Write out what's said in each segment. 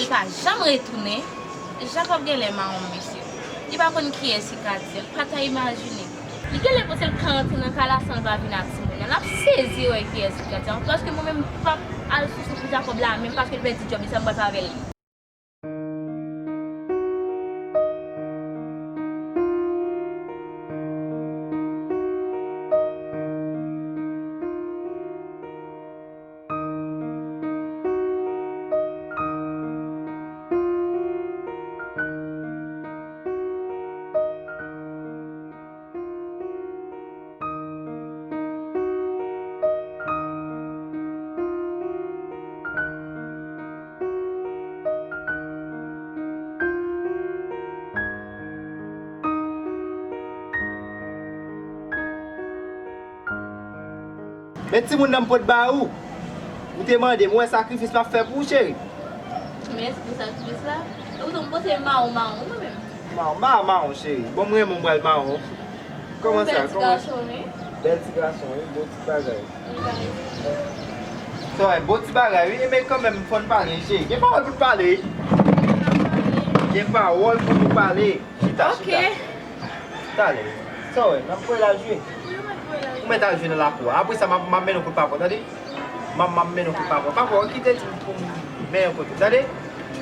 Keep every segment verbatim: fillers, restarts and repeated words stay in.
Pa janm retounen. Jacob genlè mawon mesye. Li pa konn kiyès li ka di, l pa ta imajine. Li genlè panse l ka rantre nan kay la san l pa vin ak timoun nan. L ap sezi wè kiyès li ka di. Paske mwen menm m p ap al souse pou Jacob la menm paske l pèdi djòb li, sa m pral fè avè l? Men timoun nan m pot ba ou. Ou te mande m, ou wè sakrifis m ap fè pou ou, cheri. Mèsi pou sakrifis la. E poutan m panse mawon mawon mwen menm. Mawon, mawon, mawon, cheri. Bon, m renmen w pral mawon. Kòman sa? Ou bèl ti gason, wi. Bèl ti gason, wi. Bon ti bagay. Wi, bagay. Sa w wè, bon ti bagay, wi. Men kanmenm, fò n pale, cheri. Gen pawòl pou n pale. Gen pawòl pou nou pale. Chita, chita. Talè. Sa w wè, n ap voye l al jwe. Ou mèt al jwe nan lakou a. Apre sa, m ap, m ap mennen w kot papa w, tande? M ap, m ap mennen w kot papa w. Papa w ki te di m pou m mennen w kot ou, tande?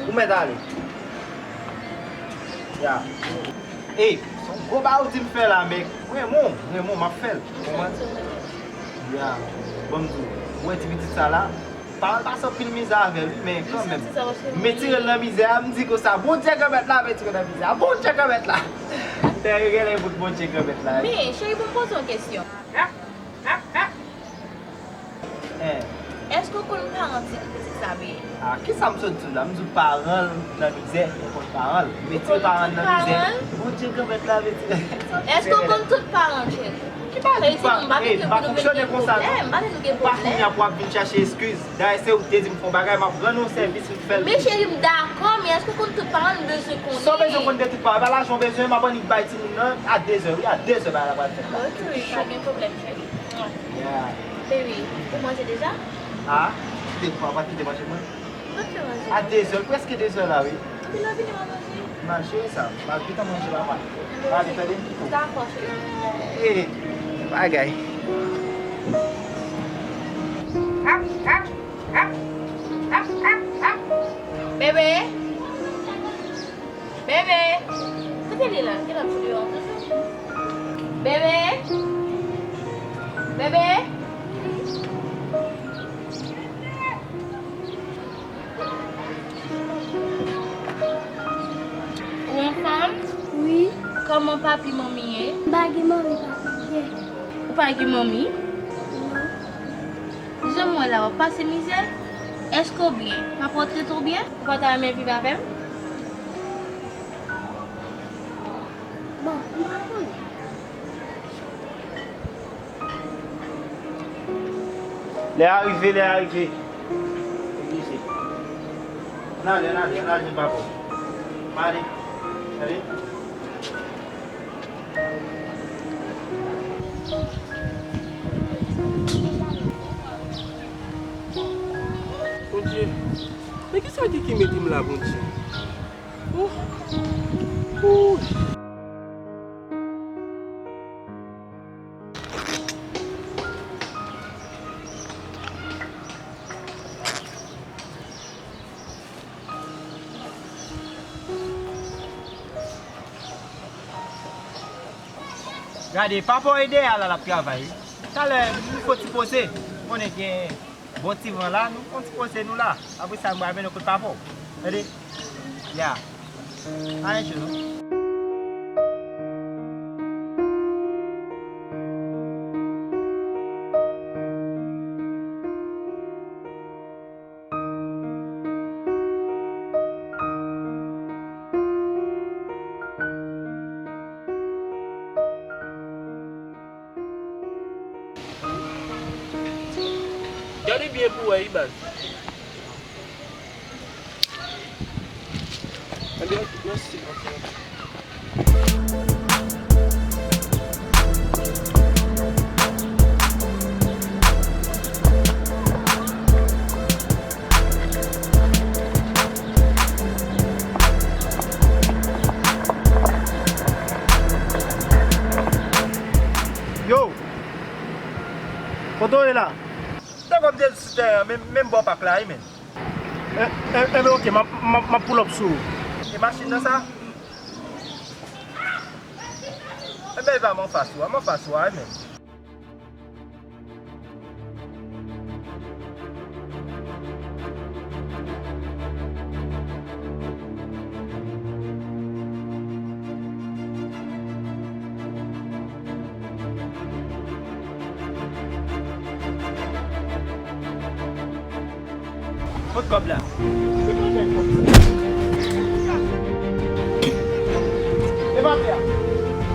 Ou mèt ale. Ya. Ey, se yon gwo bagay ou di m fè la, men mwen renmen w, mwen renmen w, m ap fè l. Konprann? Ya. Ban m di w, ou wè ti pitit sa la, pa pase anpil mizè avè l, wi, men kanmenm. M retire l nan mizè a, m di konsa, Bondye granmèt la retire l nan mizè a. Bondye granmèt la. Dèyè genlè bout Bondye granmèt la. Men, cheri, bon, m poze w yon kesyon. Èske w konn paran ti pitit sa, bebe? A, kisa m sot di w la? M di w paran l nan mizè, ou konn paran l. M retire paran l nan mizè. Bondye granmèt la retire. Èske w konn tout paran l, cheri? Ki pa di pa, ey, m pa fonksyone konsa, non. M pa kounye a pou w ap vin chache eskiz. Dayè, se ou ki te di m fè yon bagay, m ap rann ou sèvis, m fè l. Men cheri, m dakò, men èske w konn tout paran l? M bezwen konnen. Sa w bezwen konn de tout paran? E pa lajan w bezwen, m ap annik bay timoun nan a dezè, wi, a dezè bagay la pral fèt la. Ok, wi, pa gen pwoblèm, cheri. Yeah. Baby, ou manje deja? A, kite m pa, pa kite manje mwen. Mwen fè manje. A dezè, prèske dezè la, wi. Epi lè w vini, w a manje. Manje sa, m ap gentan manje, papa. Manje. Manje, tande? Dakò, cheri. Ey, bagay. Bebe! Bebe! Kote li la? Gen lòt fi deyò an toujou? Bebe! Bebe! Ou anfòm? Wi. Kòman papi, manmi ye? M pa gen manmi, papi gen. Ou pa gen manmi? Non. Jan m wè la, w ap pase mizè? Èske w byen? Papa w trete w byen? Ou pa ta renmen viv avè m? Bon, m pa konnen. Lè a rive, lè a rive. Oblije. Ann ale, ann ale, ann al jwenn papa w. Ann ale. Ale. Bondye, men kisa ki, ki mete m la, Bondye? Ooh. Ooh. Gade, papa w e dèyè a la, l ap travay. Talè, nou fè yon ti poze. Konnen gen bon ti van la, nou fè yon ti poze nou la. Apre sa, nou pral mennen w kot papa w. Tande? Ya. Pa enjwe non. Gade byen pou w wè wi baz. Ebyen, mèsi. Kote w ye la? Dakò, m te sou teren an, men, men m bò pak la, wi, men. E, e, e, men oke, m ap, m ap, m ap pull up sou ou. E machin nan sa? Enben, e pa m anfas ou a, m anfas ou a, wi, men. Kot kòb la? E pa fè a.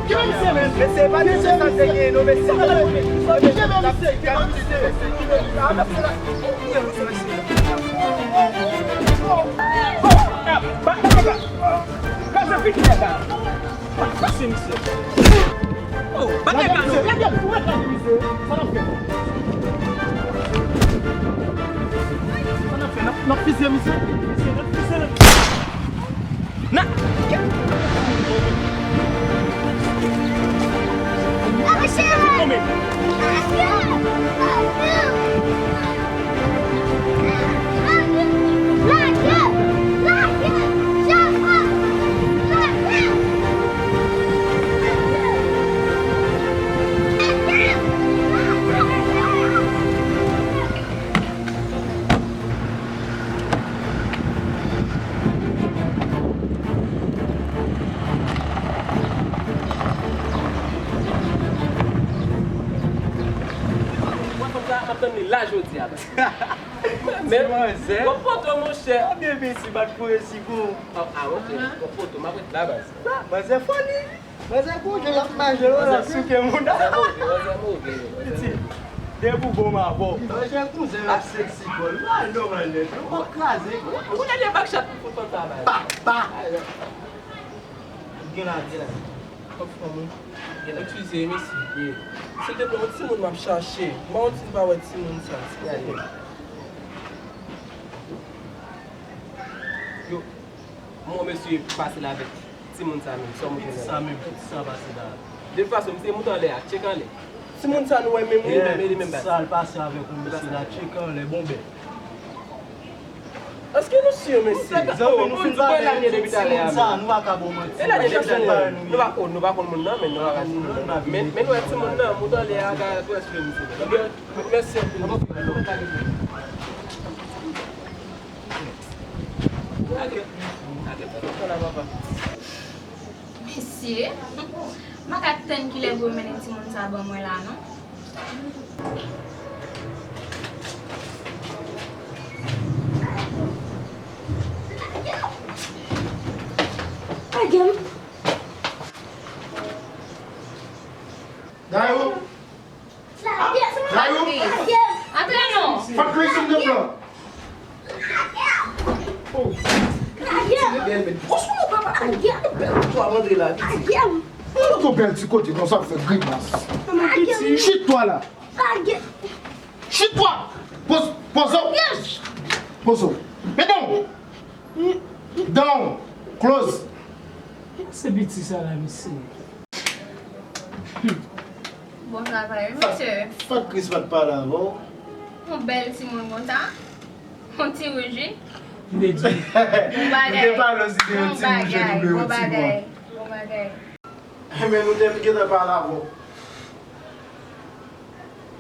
Ki men misye, men? Mesye, e pa de sa te gen, non, mesye. Ki men misye? Ki men misye? Ki men misye? Pase figi nèg la. Pase misye. Oh, bat nèg la non. Sa n ap fè? N ap fizye misye. Misye, n ap fizye. Na. Mwen fanm sa, m ap tann li la jodi a, baz. Men, gwo poto, monchè. Ebyen, mesi, bat pou resi pou. Ah, ah, ok. Gwo poto, m ap ret la, baz. Sa, manzè foli. Manzè gon jan l ap mache, l ap souke moun. Manzè move, manzè move, manzè move. Depi w bon m avè w. Manzè kouzen l ap seksi, bro. L pa nòmal nèt, non. W ap kraze. Ou gade bak chat pou fout fanm sa, baz. Pa, pa. Gen la, gen la. Kòb fanm ou. Eskize, mesye. Silteplè, yon timoun m ap chache. M pa konn si n pa wè timoun sa, silteplè. Yo, mon mesye pase la avèk timoun sa menm, sa w montre la. Sa menm, sa pase la. De tout fason, misye moute anlè a, tcheke anlè. Timoun sa nou wè menm wi, li menm, li menm baz. Sa l pase avèk yon mesye la, tcheke anlè, bon bèl. Èske nou si, mesye? Zanmi, nou fin pale, timoun sa, nou pa ka ba w manti. E la deja sou nou. Nou pa konn, nou pa konn moun nan, men nou pa ka di moun nan. Men, men nou wè timoun nan, moute anlè a, ka twès fè misye. Mèsi anpil. Mesye, m pa ka tann kilè pou yo mennen timoun sa ban mwen la, non. Lage m. Dayou! Dayou! Antre non! Fat Chris, silteplè! Lage m! Lage m! Lage m! Lage m! Ou nan yon bèl ti kote konsa ap fè grimas. Chit twa la. Chit twa. Poz, poze w. Poze w. Men down. Down. Close. Se piti sa la, mesye. Bon travay wi, mesye. Fat Chris pa t pale avè w. Yon bèl timoun konsa. Yon ti wouj wi. M te di. Bon bagay. M te pale w si te yon ti wouj, te double yon ti bò. Bon bagay. Bon bagay. Men nou te gentan pale avè w.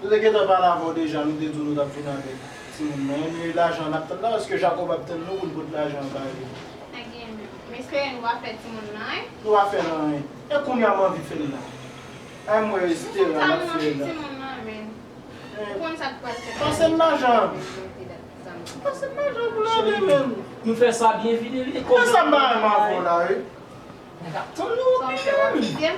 Nou te gentan pale avè w deja, nou te di w nou t ap vin avèk timoun nan. E lajan n ap tann la, èske Jacob ap tann nou pou n pot lajan an ba li? Ebyen, m espere nou pa fè timoun nan anyen. Nou pa fè l anyen. E kounye a m anvi fè l la. Ay, m wè Estera l ap fè l la. Timoun nan, men. Ou konn sa k pral fèt. Pase m lajan. Pase m lajan pou l ale, men. Nou fè sa byen vide, vide. E sa m pa renmen avè w la, wi. Nèg ap tann nou, wi, men.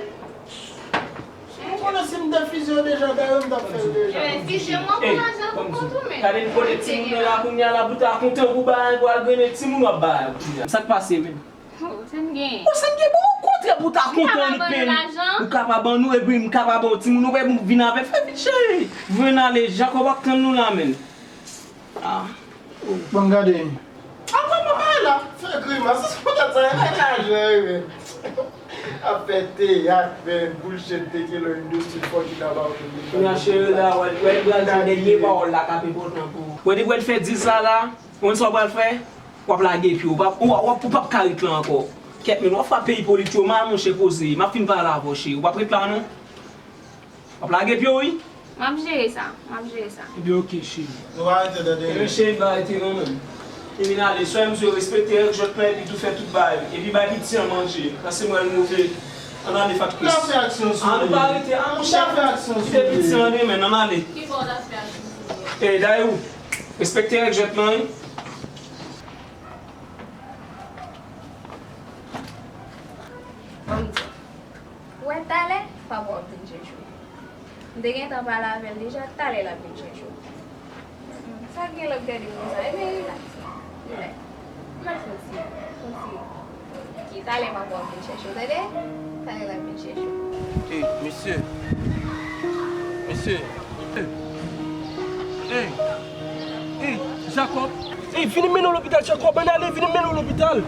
Ou konnen si m te fizye w deja, dayè m t ap fè l deja. Ebyen, fizye m, w ap pran lajan pou kont ou, men. Gade n kote timoun nan la kounye a la, pou ta kontan pou bagay, pou al grennen timoun w ap bagay kounye a. Sa k pase, men? Oh, sa n gen? Oh, sa n gen? Bon, okontrè, pou ta kontan li pen. Ou ka pa ban nou, epi m ka pa ban w timoun, ou wè m vin avè fè vit, cheri. Vin ale, Jacob ap tann nou la, men. Ah. Bon, gade. Apa mwen bay la? Fè grimas. Se poutèt sa, e pa ka jwe, wi, men. Ap fè teyat, men bullshit, take it or leave it, fuck it, about it. Kounya cheri la, wè, wè li pral di dènye pawòl la k ap enpòtan pou ou. Wè li pral fè dis la la, ou konn sa w pral fè? W ap lage pye w, w p ap, w p ap ka ret la ankò. Kèt men, w ap frape ipolit yo mal monchè koze, m ap fin pale avè w cheri, w p ap ret la non. W ap lage pye w wi. M ap jere sa, m ap jere sa. Ebyen oke cheri. Nou pa rete tande. Ebyen cheri m pa rete non menm. Epi n ale, sè m di w respekte règ jwèt lan epi tou fè tout bagay. Epi bay piti an manje. Paske m wè l move. Ann ale Fat Chris. N ap fè aksyon sou li. An nou pa rete, an monchè. N ap fè aksyon sou li. Kite piti an demen, ann ale. Ki bò w t ap fè aksyon sou li? Ey Dayou, respekte règ jwèt lan wi. Ban m di w. Ou wè talè, papa w ap vin chèche w. M te gentan pale avè l deja, talè l ap vin chèche w. Sa k gen lè w ap gade m konsa? Ebyen rilaks, rilaks. M al fè yon ti, yon ti, ki talè papa w ap vin chèche w, tande? Talè l ap vin chèche w. Ey, mesye. Mesye. Ey. Ey, ey, Jacob. Ey, vin mennen w lopital, Jacob, ann ale, vin mennen w lopital.